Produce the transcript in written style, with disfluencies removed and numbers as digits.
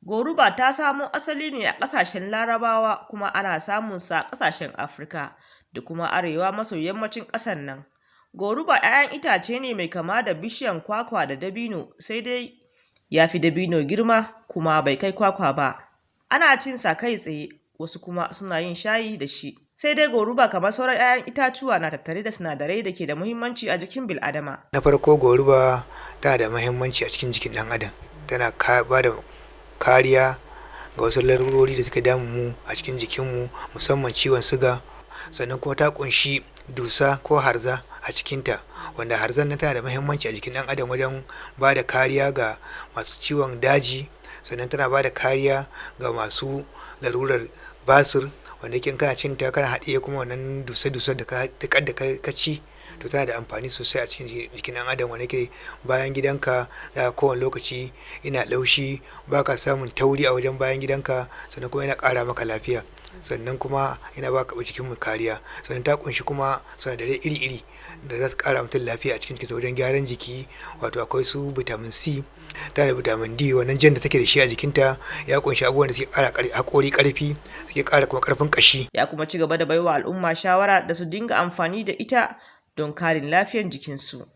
Goruba ta samo asali ne a ƙasashen Larabawa, kuma ana samun sa a ƙasashen Afirka da kuma arewa maso yammacin ƙasar nan. Goruba 'ya'yan itace ne mai kama da bishiyan kwakwa da dabino, sai dai ya fi dabino girma kuma bai kai kwakwa ba. Ana cin sa kai tsaye, wasu kuma suna yin shayi da shi. Sai dai goruba, kamar sauran 'ya'yan itatuwa, na tattare da sinadarai da ke da muhimmanci a jikin bil'adama. Na farko, goruba tana da muhimmanci a cikin jikin ɗan adam. Tana ba da kariya ga wasu larurori da suke damun mu a cikin jikinmu, musamman ciwon siga. Sannan kuma ta ƙunshi dusa ko harza a cikinta, wanda harzan nan tana da muhimmanci a jikin ɗan adam wajen ba da kariya ga masu ciwon daji. Sannan tana ba da kariya ga masu larurar basir, wanda yake in kana cin ta kana haɗiye kuma wannan dusa-dusar da ka tiƙar da ka ci, to tana da amfani sosai a cikin jikin ɗan adam, wanda yake bayan gidanka za kowane lokaci yana laushi, ba ka samun tauri a wajen bayan gidanka. Sannan kuma yana ƙara maka lafiya, sannan kuma yana ba jikin mu kariya. Sannan ta ƙunshi kuma sinadarai iri-iri da za su ƙara mutum lafiya a cikin jikinsa wajen gyaran jiki, wato akwai su vitamin C, tana da vitamin D. Wannan jan da take da shi a jikinta ya ƙunshi abubuwan da suke ƙara haƙori ƙarfi, suke ƙara kuma ƙarfin ƙashi. Ya kuma ci gaba da baiwa al'umma shawara da su dinga amfani da ita don karin lafiyar jikinsu.